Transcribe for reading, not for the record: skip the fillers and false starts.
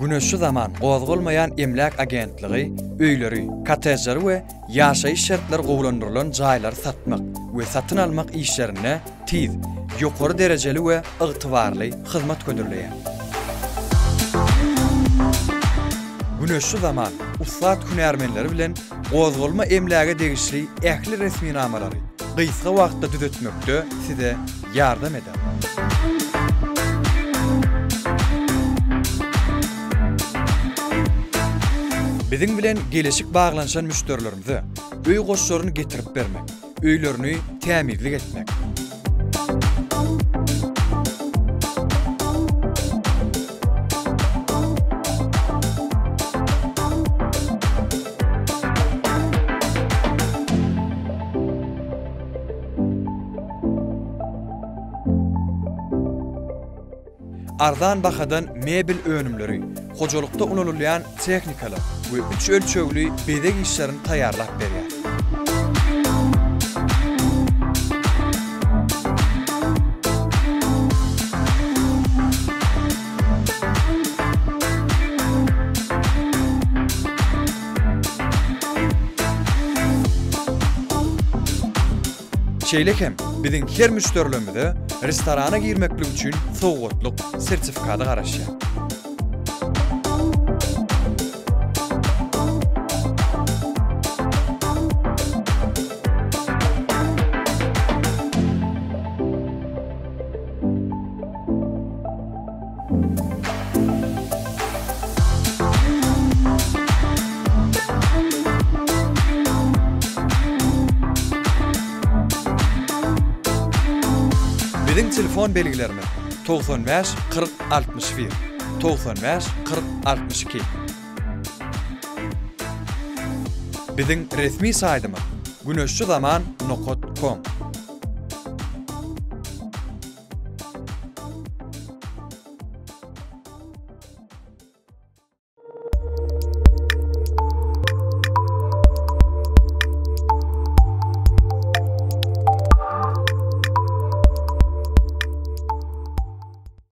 Güneşli zaman gozgalmaýan emläk agentligi öýleri, kottejleri we ýaşaýyş şertleri gowulandyrylan jaýlary satmak we satyn almak işlerinde tiz, ýokary derejeli we ygtybarly hyzmat hödürleýär. Güneşli zaman ussat hünärmenleri bilen gozgalma emläge degişli ähli resminamalary gysga wagtda düzetmekde size ýardam eder. Biziň bilen geleşik baglanyşan müşderilerimize öý goşlaryny getirip bermek, öýlerini tämizlik etmek, Arzan bahadan mebel önümleri, hojalykda ulanylýan tehnikalar we üç ölçegli bezeg işlerini taýýarlap berýär. Şeýle hem biziň her müşderilerimize restorana girmeklik üçin sowgatlyk sertifikady garaşýar. Biziň telefon belgilerimiz, 95 40 61, 95 40 62. Biziň resmi saýtymyz, güneşli zaman nokat kom.